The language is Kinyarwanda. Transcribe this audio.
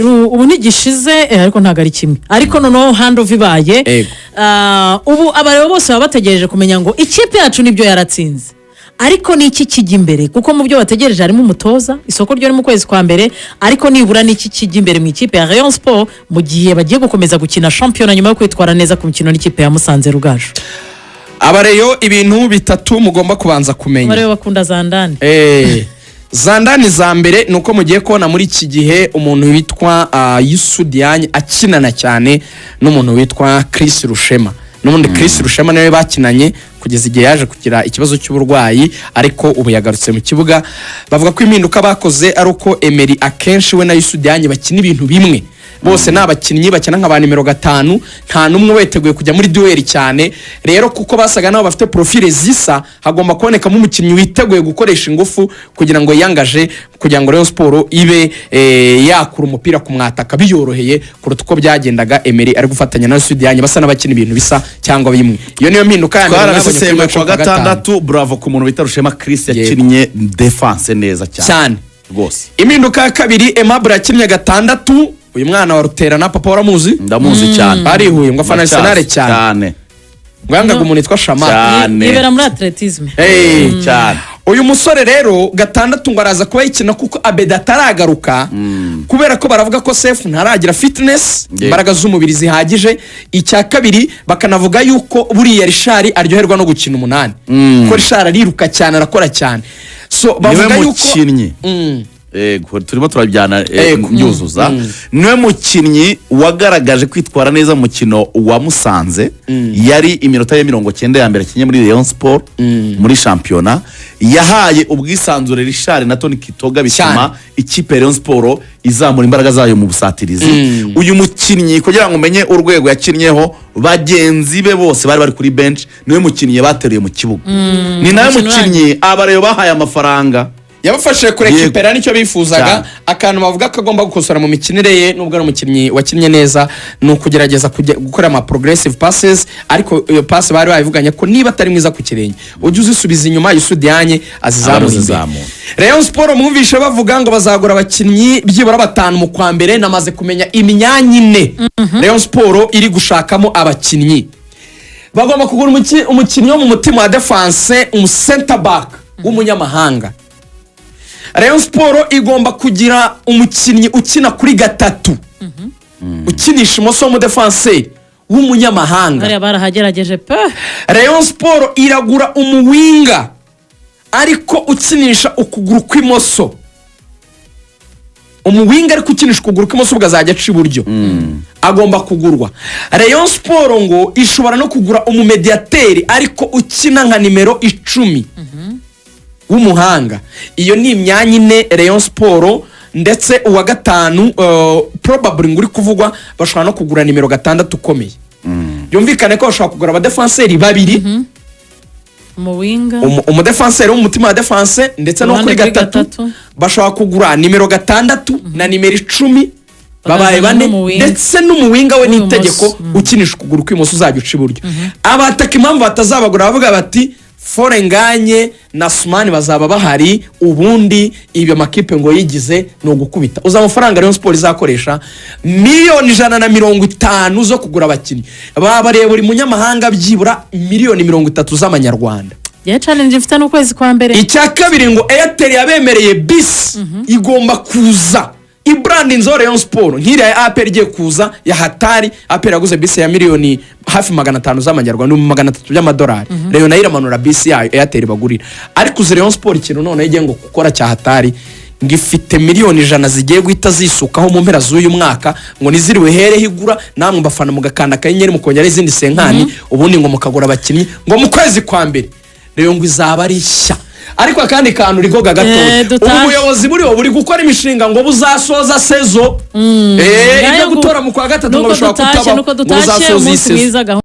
Ubu ntigishize, ariko ntabwo ari kimwe, ariko noneho handover ibaye. Ubu abareba bose baba bategereje kumenya ngo ikipe yacu nibyo yaratsinze, ariko ni iki kijya imbere? Kuko mu byo bategereje harimo umutoza, isoko ryo ni mu kwezi kwa mbere, ariko nibura ni iki kijya imbere mu ikipe ya Rayon Sport mu gihe bagiye gukomeza gukina shampiyona nyuma yo kwitwara neza ku mukino n'ikipe ya Musanze, Rugaju? Abareyo, ibintu bitatu mugomba kubanza kumenya. Abareba bakunda za ndani. Za ndani za mbere ni uko mugiye kubona muri iki gihe umuntu witwa Youssou Diagne akinana cyane n'umuntu witwa Chris Rushema. N'ubundi Chris Rushema niwe bakinanye kugeza igihe yaje kugira ikibazo cy'uburwayi, ariko ubu yagarutse mu kibuga. Bavuga ko impinduka bakoze ari uko Emery akenshi we na Youssou Diagne bakina ibintu bimwe. Bose ni abakinnyi bakina nka ba nimero 5, nta n'umwe witeguye kujya muri duel cyane. Rero kuko basaga nabo bafite profile zisa, hagomba kubonekamo umukinnyi witeguye gukoresha ingufu kugira ngo yiyangaje, kugira ngo Rayon Sport ibe yakura umupira ku mwataka biyoroheye kuruta uko byagendaga Emery ari gufatanya na Youssou Diagne basa n'abakina ibintu bisa cyangwa bimwe. Iyo niyo mpinduka ya mbere mwabonye kuri Twarabisesenguye match kuwa yo kuwa gatanu. gatandatu. Bravo ku muntu bita Rushema Chris, Yego. yakinnye defense neza cyane. Cyane. Rwose. Impinduka ya kabiri, Aimable yakinnye gatandatu. Uyu mwana wa Ruterana, papa waramuzi? Ndamuzi cyane. Barihuye ngo afana Ndacyazi. Arsenal cyane. Cyane. Ngo yangaga umuntu witwa Shama. Cyane. Yibera muri athlétisme. Hey. Cyane. Uyu musore rero gatandatu ngo araza kuba yikina kuko Abeda ataragaruka, kubera ko baravuga ko Sefu ntaragira fitness, imbaraga z'umubiri zihagije. Icya kabiri, bakanavuga yuko buriya Richard aryoherwa no gukina umunani, kuko Richard ariruka cyane, arakora cyane, so Niwe bavuga yuko mukinnyi. Ego, turimo turabijyana, mbyuzuza. Niwe mukinnyi wagaragaje kwitwara neza mu mukino wa Musanze. Yari iminota ye 90 ya mbere akinye muri Rayon Sport muri shampiyona. Yahaye ubwisanzure Richard na Tony Kitoga, bituma Cyane. ikipe ya Rayon Sport izamura imbaraga zayo mu busatirizi. Uyu mukinnyi, kugira ngo umenye urwego yakinnyeho, bagenzi be bose bari bari kuri bench, niwe mukinnyi bateruye mu kibuga, ni nawe Umukino. mukinnyi abareyo bahaye amafaranga. Yabafashije kurekipera nicyo bifuzaga. Cyane. Akantu bavuga ko agomba gukosora mu mikinire ye, nubwo ari umukinnyi wakinnye neza, ni ukugerageza gukora ama progressive passes. Ariko iyo passe bari babivuganye ko niba atari mwiza ku kirenge, ujye uzisubiza inyuma, Youssou Diagne azizamura imbere. Arazizamura. Rayon Sport mwumvishe bavuga ngo bazagura abakinnyi byibura batanu mu kwa mbere. Namaze kumenya imyanya ine Rayon Sport iri gushakamo abakinnyi. Bagomba kugura umukinnyi wo mu mutima wa defense, umu center back w'umunyamahanga. Rayon Sport igomba kugira umukinnyi ukina kuri gatatu, ukinisha imoso, w'umudefanseri w'umunyamahanga. Bariya barahagerageje pe. Rayon Sport iragura umuwinger ariko ukinisha ukuguru kw'imoso. Umuwinger ariko ukinisha ukuguru kw'imoso, ubwo azajya aca iburyo, agomba kugurwa. Rayon Sport ngo ishobora no kugura umumediyateri ariko ukina nka nimero 10 w'umuhanga. Iyo ni imyanya ine Rayon Sport, ndetse uwa gatanu probably ngo uri kuvugwa, bashobora no kugura nimero 6 ukomeye. Byumvikane ko bashobora kugura abadefanseri babiri, Umuwinger. Umudefanseri w'umutima wa defense ndetse no Uruhande kuri kuri gatatu. gatatu. Bashobora kugura nimero 6 na nimero 10, babaye Bakazana bane. n'umuwinger. Ndetse n'umuwinger we ni W'ibumoso. itegeko, ukinisha ukuguru kw'imoso, uzajya uca iburyo. Abataka, impamvu batazabagura, bavuga bati Forenganye na Sumani bazaba bahari. Ubundi ibyo makipe ngo yigize ni ugukubita. Uzi amafaranga Rayon Sport izakoresha? Miliyoni 150 zo kugura abakinnyi. Babariye buri munyamahanga byibura miliyoni 30 z'amanyarwanda. Ya challenge ifite n'ukwezi kwa mbere. Icya kabiri, ngo Airtel yabemereye bisi igomba kuza ibrandinzeho Rayon Sport, nk'iriya ya APR igiye kuza ya hatari. APR yaguze bisi ya miliyoni hafi 500 z'amanyarwanda, 300 by'amadolari. Rayon nayo iramanura bisi yayo Airtel bagurira. Ariko uzi Rayon Sport ikintu noneho igiye ngo gukora cya hatari? Ngo ifite miliyoni 100 zigiye guhita zisukaho mu mpera z'uyu mwaka, ngo niziriwe hereho igura, namwe bafana mugakanda akanyenyeri, mukongera izindi cinquante, ubundi ngo mukagura abakinnyi ngo mu kwezi kwa mbere. Rero ngo izaba ari nshya. Ariko akandi kantu rigoga gatoya, ubu Dutashye. buyobozi buriho buri gukora imishinga ngo buzasoza saison. Ibyo gutora mu kwa gatatu ngo Nuko bishobora dutashye kutabaho, nuko ngo dutashye buzasoza iyi umunsi saison. mwiza, gahunda.